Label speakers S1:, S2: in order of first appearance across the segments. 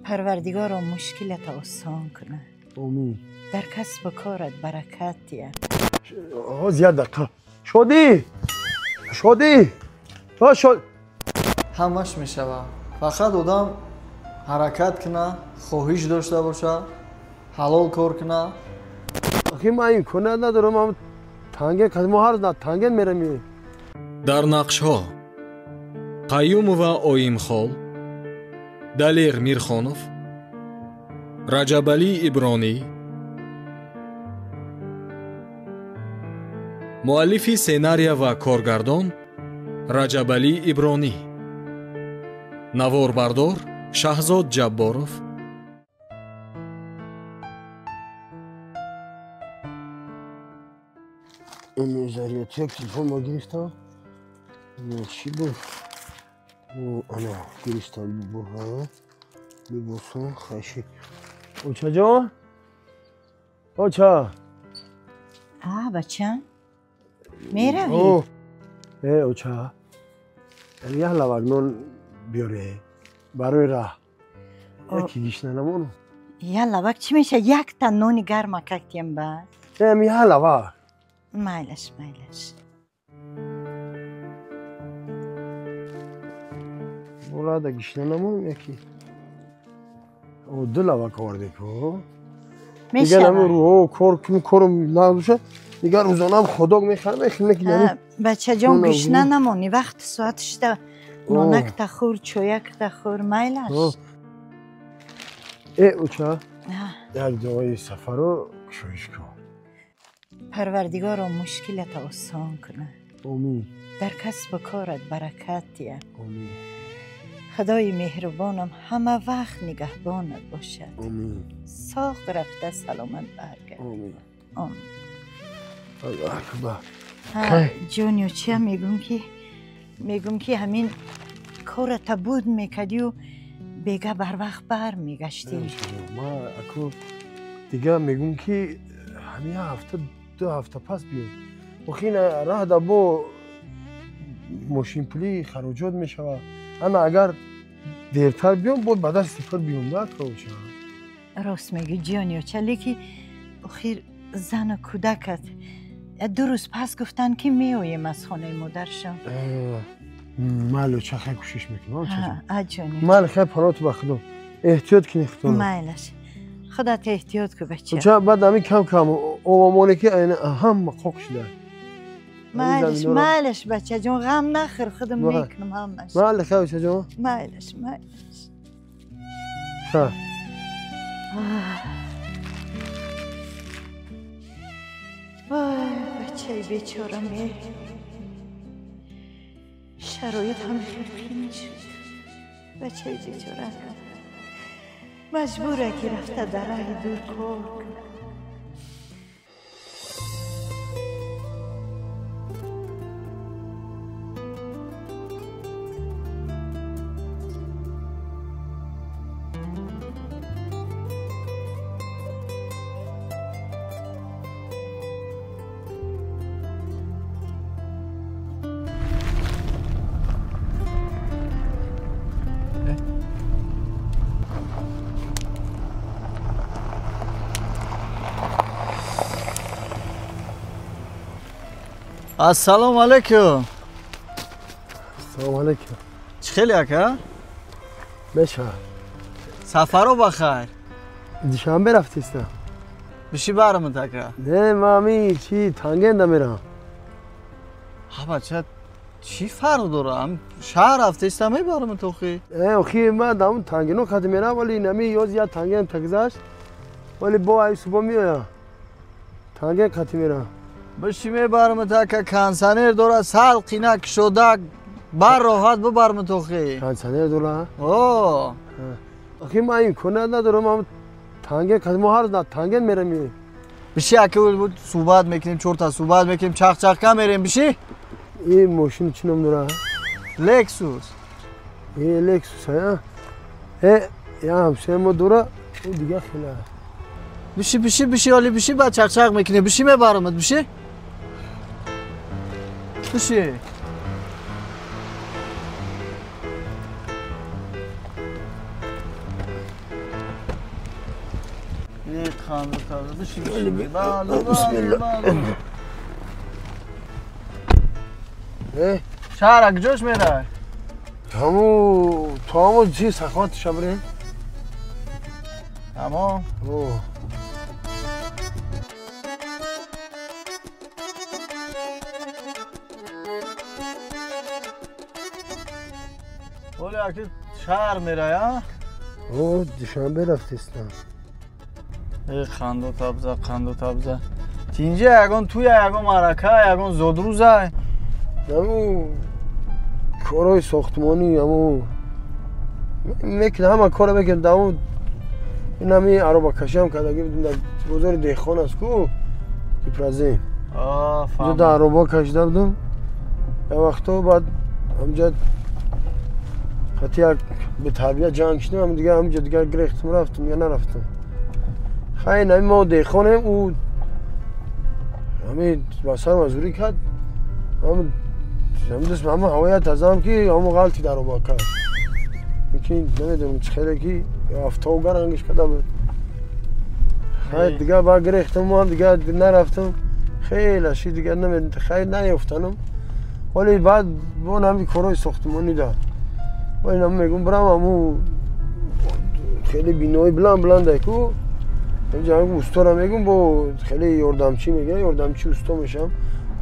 S1: Парвардигоро мушкилата осон кунад.
S2: Омин.
S1: Дар касбу корат баракат диҳад.
S2: Зиёд дақиқа. Шодӣ! Шодӣ!
S3: Ҳамаш мешавад. Фақат одам ҳаракат кунад, хоҳиш дошта бошад, ҳалол кор кунад.
S2: Охи ман имконият надорам, ман танген, мо ҳар рӯз танген меравем.
S4: Дар нақшҳо Қаюмова Оимхол, Далер Мирхонов, Раҷабалӣ Ибронӣ. Муаллифи сценария ва коргардон Раҷабалӣ Ибронӣ. Наворбардор Шаҳзод Ҷабборов.
S2: Зарядчик телефон ма гирифтам. Чӣ буд? Ана гирифтам либосо хаши. Очаҷон? Оча.
S1: А, бачам. Меравӣ?
S2: Э, оча. Як лавак нон биёре барои раҳ. Яки гишна намону.
S1: Як лавак чӣ мешавад? Якта нони гарма кактиям бас.
S2: Эм як лавак.
S1: Майлаш, майлаш.
S2: Болада гишна намонум яки. О, ду лавак оварде ку. Дигар ҳамин рӯҳо кор кунӣ, корум набошад, дигар рӯзонаам ходок мехарам, мехӯрам.
S1: Бачаҷон, гишна намонӣ, вақти соат шуда нонакта хӯр, чоякта хӯр, майлаш.
S2: Э, оча, як дуои сафарро кушоиш кун.
S1: Парвардигоро мушкилата осон кунад.
S2: Омин.
S1: Дар касбу корат баракат диҳад.
S2: Омин.
S1: Худои меҳрубонам ҳама вақт нигаҳбонат бошад.
S2: Омин.
S1: Соғ рафта саломат баргард.
S2: Омин.
S1: Омин.
S2: Аллоҳ акбар.
S1: Ҷониё, чия мегӯм ки ҳамин кората буд мекардию бега барвақт бармегаштӣ.
S2: Ман аку дига мегӯм ки ҳамин ҳафта ду ҳафта пас биёд. Охи ин раҳда бо мошинпулӣ хароҷот мешавад. Ана агар дертар биём, боз ба дасти пур биём, да коча.
S1: Рост мегӯ, ҷониёча, леки охир зану кӯдакат ду рӯз пас гуфтанд ки меоем аз хонаи модаршон.
S2: Майли, оча, хай кӯшиш мекунам.
S1: Ҷониёча.
S2: Майли, хай паноҳ ба Худо. Эҳтиёт кунӣ худтонро.
S1: Майлаш. Худат эҳтиёт кун, бача.
S2: Оча, баъд ҳамин кам кам обамоне ки ҳама қоқ шуда.
S1: Майлаш, майлаш, бачаҷон, ғам нахӯр, худам мекунам ҳамаш.
S2: Майли, хай, очаҷон.
S1: Майлаш, майлаш.
S2: Ха.
S1: Вой, бачаи бечорам, шароит ҳам хеле қийин шуд. Бачаи бечора маҷбура ки рафта дар раҳи дур кор кунад.
S3: Ассалому алайкум.
S2: Ассалому алайкум.
S3: Чӣ хеле ака?
S2: Мешавад.
S3: Сафаро ба хайр.
S2: Душанбе рафтистам.
S3: Биши барамад ака.
S2: Не, ман ҳамин чи тангенда меравам.
S3: Ҳа бача, чӣ фарқ дорад? Шаҳр рафтистам мебарамад охи.
S2: Э, охи ман дар тангино қад меравам, вале инами ёз як танген тагзашт. Вале бо ай субҳ меоям. Танген қати меравам.
S3: Биши мебарамад ака, кондиционер дорад, сал қина кушода, бар роҳат бибарамад охи.
S2: Кондиционер дорад?
S3: О.
S2: Охи ман имконият надорам, ман танген қад мо ҳар рӯз танген меравем.
S3: Биши ака, суҳбат мекунем, чорта суҳбат мекунем, чақ-чақка мерем, биши?
S2: Ин мошин чӣ ном дорад?
S3: Лексус.
S2: Э, Лексус, а? Э, я ҳамсояи мо дорад, ӯ дига хеле.
S3: Биши, биши, биши, оли биши, баъд чақ-чақ мекунем, биши мебарамад, биши? Биши. Қанду табза бишин. Бисмилла. Шаҳр куҷош мерай?
S2: Ҳаму то ҳаму чи саховат шабре?
S3: Тамом. Оли аки шаҳр мерай, а?
S2: О, Душанбе рафтистам.
S3: Э, қанду табза, қанду табза. Тинҷа ягон туя, ягон маърака, ягон зодрӯза?
S2: Ҳаму корҳои сохтмонӣ, ҳаму мекунам, ҳама корро мекунам. Даму ин ҳами аробакашиам кардаги будем, дар бозори деҳқон аст ку, Кипразин. Инҷо дар ароба кашида будам. Як вақто баъд ҳамҷа қати як бетарбия ҷанг шудем, ҳам дигар ҳамҷа дигар гирехтам, рафтам, дигар нарафтам. Хай, ҳами мо деҳқонем, ӯ ҳами ба сар мазурӣ кард. Ҳам дӯст ҳама ҳавоят азам ки ҳаму ғалти дар ароба кард. Лекин намедонам чӣ хеле ки афтовгар ангиш карда буд. Хай, дигар ба гирехтам, ҳам дигар нарафтам. Хеле ши дигар намедонам, хай наёфтанам. Вале баъд бо ҳами корҳои сохтмонӣ да. Вале нам мегум барам ҳаму хеле бинои буланд буланда ку. Ҳамҷа устора мегум, бо хеле ёрдамчӣ мегӯяд, ёрдамчи усто мешам.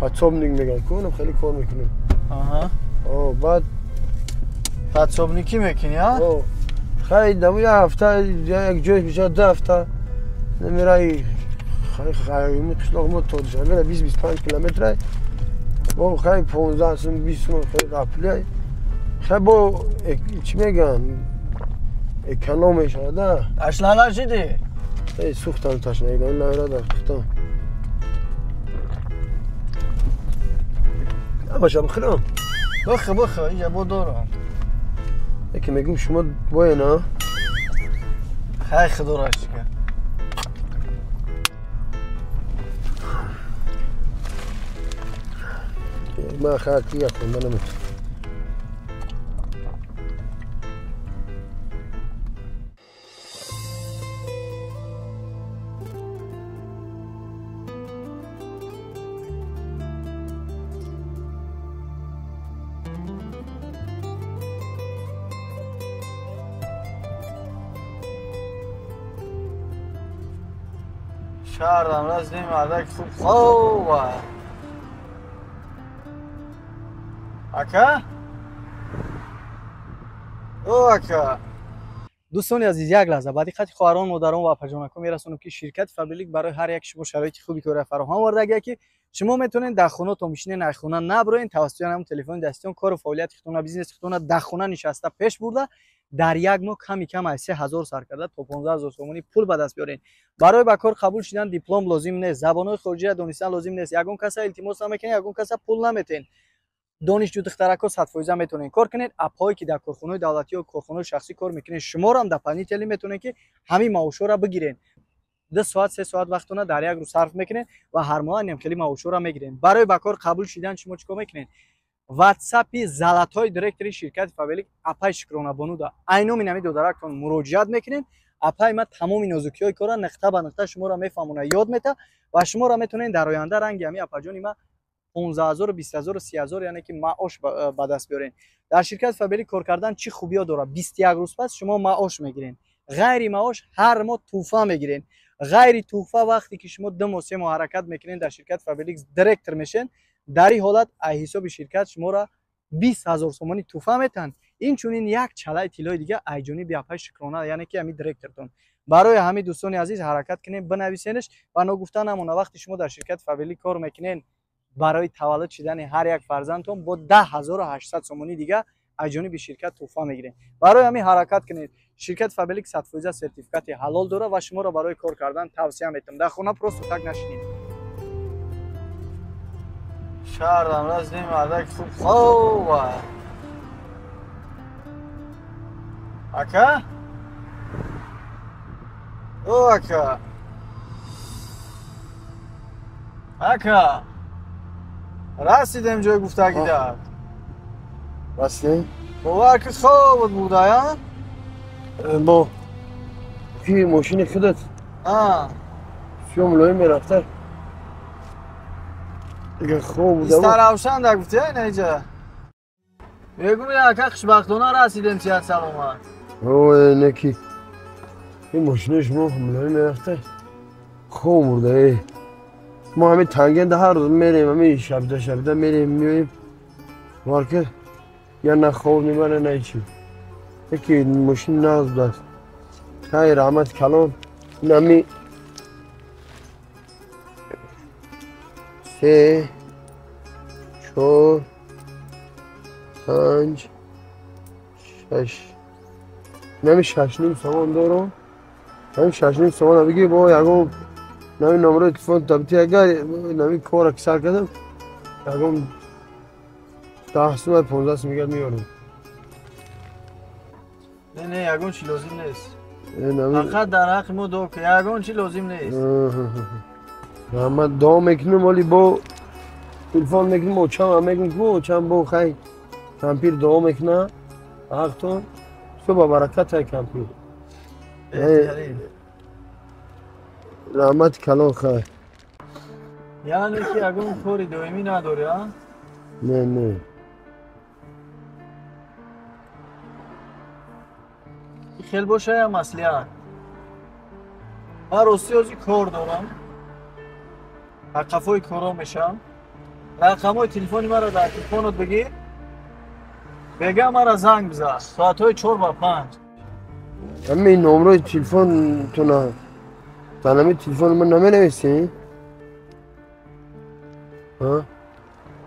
S2: Подсобник мегӯяд ку, онам хеле кор мекунем. Аҳа. Баъд
S3: подсобникӣ мекунӣ, а?
S2: Хай, даму як ҳафта як ҷой мешавад, 2 ҳафта намерай. Хай, қишлоқ мо то Душанбе 20-25 километр. Бо хай 15 сум, 20 сум хеле рапли. Хай бо чӣ мегӯянд? Эконом мешавад, да?
S3: Ташна нашидӣ?
S2: Эй, сӯхтам ташнагӣ, навера дар сӯхтам. Ҳамаша бихӯрам?
S3: Бихӯ, бихӯ, инҷа бо дорам.
S2: Яке мегӯм шумо боен, а?
S3: Хай, худоро шукр.
S2: Ман хай ки як хонда наметавонам.
S3: Шаҳрам расидем, мардак хуб хова. Ака? О, ака. Дӯстони азиз, як лаҳза ба диққати хоҳарон, модарон ва апаҷонакҳо мерасонам, ки ширкати Фаберлик барои ҳар як шумо шароити хуби корро фароҳам овардагия, ки шумо метавонед дар хона то мишинед, ай хона наброен, тавассути ҳамон телефони дастиён кору фаъолияти худтона, бизнеси худтона дар хона нишаста пеш бурда, дар як моҳ ками кам аз 3000 сар карда то 15000 сомонӣ пул ба даст биёред. Барои ба кор қабул шудан диплом лозим нест, забонҳои хориҷиро донистан лозим нест, ягон каса илтимос намекунед, ягон каса пул наметиҳед. Донишҷӯ духтаракҳо 100% метавонед кор кунед. Апҳое ки дар корхонаҳои давлатӣ ё корхонаҳои шахсӣ кор мекунед, шуморо ҳам дополнительно метавонед ки ҳамин маошҳоро бигиред. 2 соат, 3 соат вақтона дар як рӯз сарф мекунед ва ҳар моҳ ҳам хеле маошҳоро мегиред. Барои ба кор қабул шудан шумо чӣ кор мекунед? WhatsApp-и золотой директори ширкати Фаберлик апай Шукронабонуда айноми нами додарактон муроҷиат мекунед. Апай ма тамоми нозукиҳои корро нуқта ба нуқта шуморо мефаҳмонад, ёд мета ва шуморо метавонед дар оянда ранги ҳами апаҷони ма 15000, 20000, 30000, яъне ки маош ба даст биёред. Дар ширкати Фаберлик кор кардан чӣ хубиҳо дорад? 21 рӯз пас шумо маош мегиред. Ғайри маош ҳар моҳ тӯҳфа мегиред. Ғайри тӯҳфа вақте ки шумо 2 моҳ, 3 моҳ ҳаракат мекунед, дар ширкати Фаберлик директор мешед, дар ин ҳолат аз ҳисоби ширкат шуморо 20000 сомонӣ тӯҳфа метаҳанд. Инчунин як чалаи тиллои дига аз ҷониби апаи Шукрона, яъне ки ҳамин директортон. Барои ҳамин дӯстони азиз ҳаракат кунед, бинависенаш ва ногуфта намона вақте шумо дар ширкати Фаберлик кор мекунед, барои таваллуд шудани ҳар як фарзандтон бо 10800 сомонӣ дига аз ҷониби ширкат тӯҳфа мегиред. Барои ҳамин ҳаракат кунед. Ширкати Фаберлик 100% сертификати ҳалол дорад ва шуморо барои кор кардан тавсия метиҳам. Дар хона просто так нашинед. Шаҳрам расидем, мардак хуб хова. Ака? О, ака. Ака. Расидем ҷои гуфтагида.
S2: Расидем?
S3: Бовар ки хобот бурда, а?
S2: Бо ки мошини худат? Бисёр мулоим мерафта. Дигар хоб будам.
S3: Истаравшан да гуфти ай наиҷа. Мегум ака хушбахтона расидем сиҳат саломат.
S2: Ой, неки. Ин мошинаи шумо мулоим мерафта. Хоб бурда э. Мо ҳамин тангенда ҳар рӯз мерем, ҳамин шабда шабда мерем, меоем. Варка я на хоб мебара, на ҳечи. Яки мошин нағз будааст. Хай раҳмат калон. Нами 3 4 5 6 нами 6.5 сомон дорам. Нами 6.5 сомон бигӣ бо ягон нами номерои телефон табити агар нами кора ки сар кардам ягон 10 сум 15 сум мегад меёрам.
S3: Не, не, ягон чи лозим нест. Фақат дар ҳаққи мо дуо кун, ягон чи лозим нест.
S2: Раҳмат, дуо мекунем, оли бо телефон мекунем, очам мегум ку очам бо хай кампир дуо мекуна ҳақтон. Всё ба баракат ай кампир. Раҳмат калон хай.
S3: Яъне ки ягон кори доимӣ надорӣ, а?
S2: Не, не.
S3: Хел боша я маслиҳат. Ман рости ҳозир кор дорам. Ба қафои коро мешавам. Рақамҳои телефони маро дар телефонот бигир. Бега мара занг бизан. Соатҳои 4 ба 5.
S2: Ҳамин номрои телефонтона дар ҳамин телефони ман наменависӣ? Ҳа?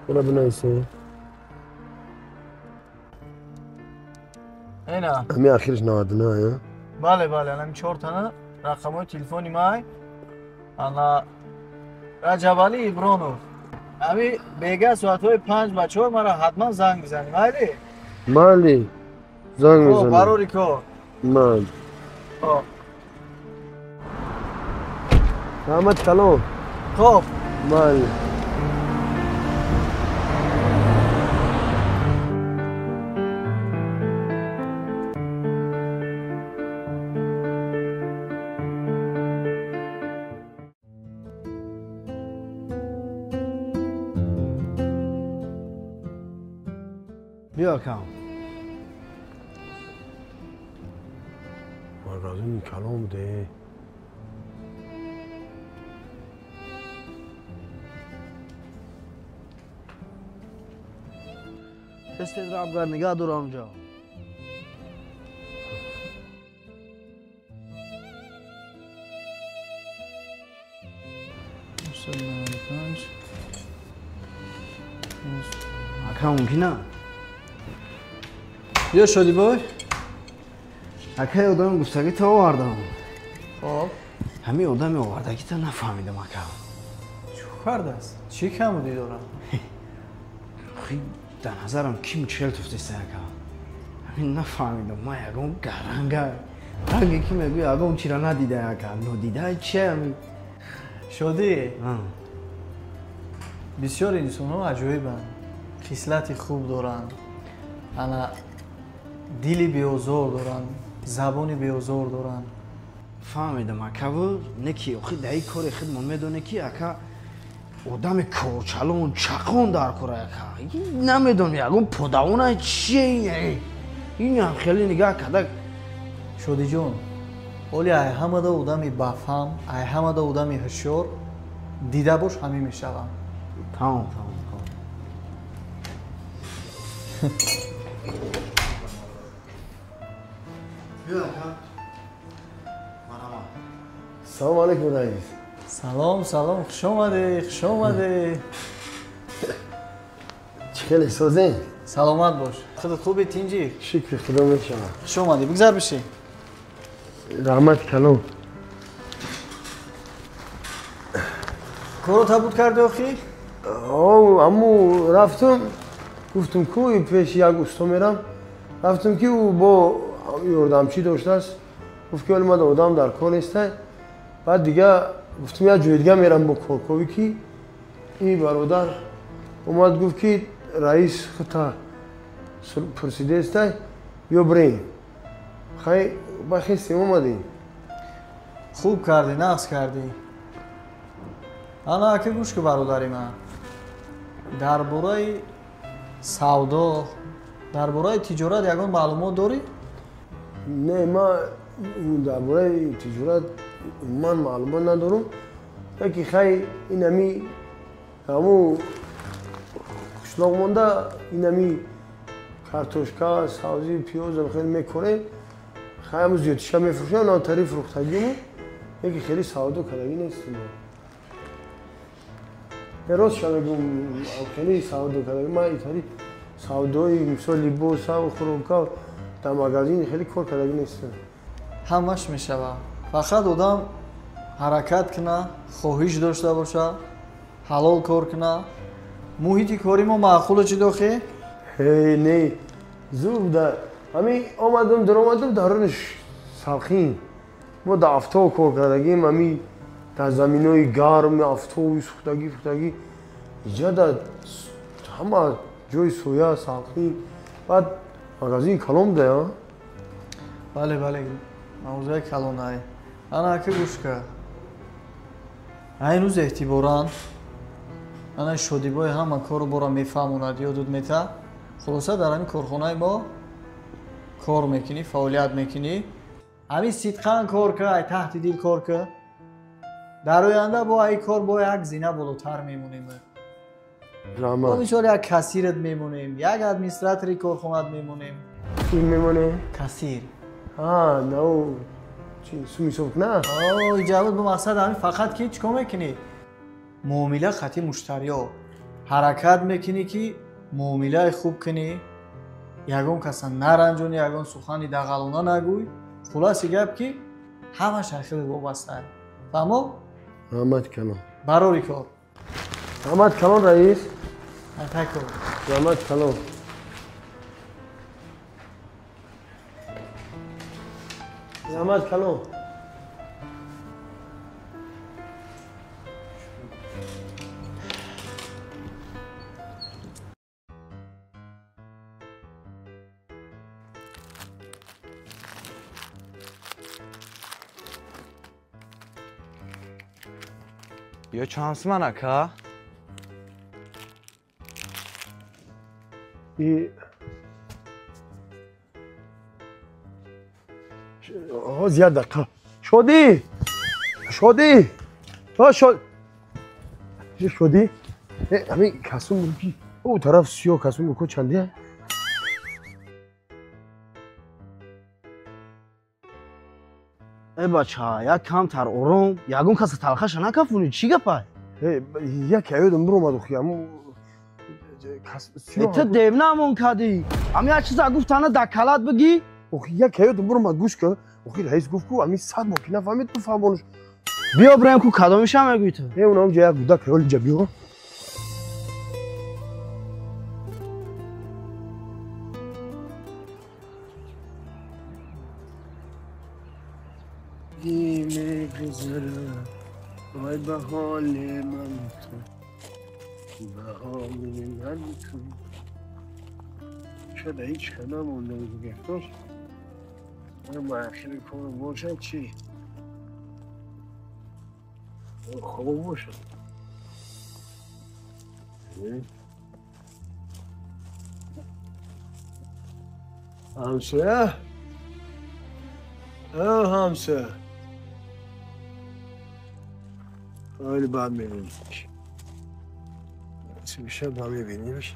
S2: Мана бинависӣ.
S3: Ина.
S2: Ҳамин ахираш 99, ҳа?
S3: Бале, бале, ҳамин 4 тана рақамҳои телефони май. Ана Раҷабалӣ Ибронов. Ҳамин бега соатҳои 5 ба 4 мара ҳатман занг бизанӣ, майли?
S2: Майли, занг мезанам.
S3: Барори кор.
S2: Ман.
S3: Хоб.
S2: Раҳмат калон.
S3: Хоб.
S2: Майли.
S5: Биё акам.
S2: Магазини калон буде.
S5: Тез-тез рабгар нигаҳ дор онҷо. Ака мумкина?
S3: Биё Шодибой.
S5: Акай одами гуфтагита овардам.
S3: Хоб.
S5: Ҳамин одами овардагита нафаҳмидам ака.
S3: Чӣ кардааст? Чӣ камудӣ дорам?
S5: Охи дар назарам ким чел туфтеста ака. Ҳамин нафаҳмидам. Ман ягон гаранга. Ранге ки мегӯя ягон чира надида ака. Нодида чи ҳамин?
S3: Шодӣ. Бисёр инсонҳо аҷоибанд. Хислати хуб доранд. Ана дили беозор доранд, забони беозор доранд.
S5: Фаҳмидам акаву, не ки охи дар ин кори худмон медоне ки ака одами корчалон чақон дар кора ака. Намедонам ягон подавона чие ин ҳам хеле нигаҳ карда.
S3: Шодиҷон, оли ай ҳамада одами бафаҳм, ай ҳамада одами ҳушёр дида бош ҳамин мешавам.
S5: Тамом, тамом.
S2: Салом алейкум, раис.
S3: Салом, салом, хуш омадӣ, хуш омадӣ.
S2: Чӣ хеле созем?
S3: Саломат бош. Худат хубӣ, тинҷӣ?
S2: Шукри Худо мешавам.
S3: Хуш омадӣ, бигзар бишин.
S2: Раҳмат калон.
S3: Корро табуд кардӣ охӣ?
S2: Аму рафтам, гуфтам ку пеши як усто мерам. Рафтам ки ӯ бо ёрдамчӣ доштааст. Гуфт ки вале ман одам дар кор нестай. Баъд дига гуфтам як ҷои дига мерам бо корковӣ ки ин бародар омад гуфт ки раис хута пурсидестай, биё бирем. Хай ба хестем омадем.
S3: Хуб кардӣ, нақс кардӣ. Ана ака гӯш ку бародари ман. Дар бораи савдо, дар бораи тиҷорат ягон маълумот дорӣ?
S2: Не, ман дар бораи тиҷорат ман маълумот надорам. Яки хай инами ҳаму қишлоқ монда инами картошка, сабзӣ, пиёзам хеле мекорем. Хай ҳаму зиёдтиша мефурӯшам, навтари фурӯхтагиму яки хеле савдо кардагӣ нестим. Ростша мегӯм, хеле савдо кардагӣ. Ман итари савдои мисол либосам, хӯрока дар магазин хеле кор кардагӣ нестам.
S3: Ҳамаш мешавад. Фақат одам ҳаракат куна, хоҳиш дошта боша, ҳалол кор куна. Муҳити кори мо маъқуле чӣ дохе?
S2: Ҳей, не, зур буда. Ҳамин омадам, даромадам, дарунаш салқин. Мо дар афтоб кор кардагим, ҳамин дар заминои гарм, афтоби сӯхтагӣ, фухтагӣ. Иҷа дар ҳама ҷои соя, салқин. Баъд магазин калон буда, а?
S3: Бале, бале, мавзӯи калонае. Ана ака гӯш кар. Айн рӯз эҳтиборан ана шодибои ҳама кору бора мефаҳмонад, ёдут мета. Хулоса дар ҳамин корхонаи мо кор мекунӣ, фаъолият мекунӣ. Ҳамин сидқан кор ка, ай таҳти дил кор ка. Дар оянда бо ай кор бо як зина болотар мемонем. Мо мисол як кассират мемонем, як администратори корхонат мемонем.
S2: Ки мемонем?
S3: Кассир.
S2: А, на чи сум ҳисоб куна?
S3: О, иҷабот бо мақсад ҳамин фақат ки чӣ кор мекунӣ? Муомила хати муштариё. Ҳаракат мекунӣ ки муомилаи хуб кунӣ, ягон каса наранҷонӣ, ягон сухани дағалона нагӯй. Хулоси гап ки ҳамаш аз худат вобаста. Фаҳмо?
S2: Раҳмат калон.
S3: Барори кор.
S2: Раҳмат калон, раис.
S3: Атакор.
S2: Раҳмат калон. Раҳмат калон.
S6: Ё чанд суман ака?
S2: Ҳоз як дақиқа. Шодӣ! Шодӣ! Шодӣ! Ҳамин касум ки ӯ тараф сиёҳ касум ку чандия?
S5: Э бача, як камтар ором, ягон каса талхаша накафунӣ, чӣ гапай?
S2: Як аёдам биромад охи, аму
S5: ту девнамон кардӣ. Ами як чиза гуфтана дар калат бигӣ?
S2: Охи як аёдам биромад, гӯш ка. Охи раис гуфт ку ами 100 бор ки нафаҳмид, ту фаҳмонаш.
S5: Биё бирем ку кадомиша мегӯӣ ту?
S2: Э, унам ҷа як гудак ҳол ҷа биё. میگذرد وای به حال من تو، به حال من تو. شاید هیچ کنم مونده بود گفتاش. من آخر کار باشد چی؟ خوب باشد. همسایه؟ او همسایه. خیلی بعد میبینیمش. میشه با میبینیمش.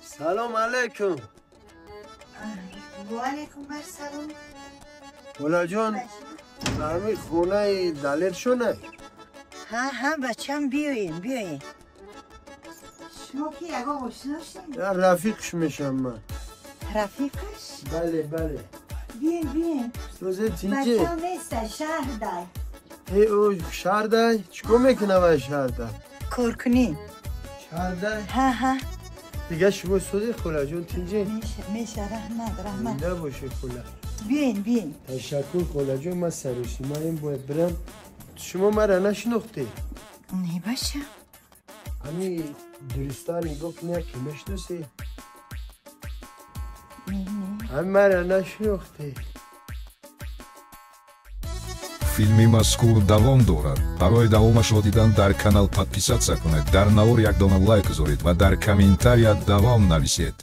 S2: سلام علیکم.
S1: و علیکم السلام.
S2: مولا جان، همین خونه دلیر شونه؟
S1: ها ها بچم، بیاین بیاین. شما که یگان آشنا شدین؟
S2: رفیقش میشم من.
S1: رفیقش؟
S2: بله بله.
S1: بیاین بیاین.
S2: سوزه تیجه.
S1: بچم نیست، شهر دای.
S2: ای او شهر دای؟ چیکار میکنه وای شهر دای؟
S1: کار کنی.
S2: شهر دای؟
S1: ها ها.
S2: Дига шумо суди хола ҷон, тинҷи?
S1: Меша, раҳмат, раҳмат.
S2: Зинда бошед, хола.
S1: Биёин, биёин.
S2: Ташаккур, холаҷон, ман саросимаем, бояд бирам. Шумо мара нашинохтед?
S1: Не, бача.
S2: Ҳами дуруста нигоҳ кунед, ки мешиносед?
S1: Не, не.
S2: Ҳами мара нашинохтед?
S7: Филми мазкур давом дорад. Барои давомашро дидан дар канал подписаться кунед, дар навор як дона лайк гузоред ва дар комментария давом нависед.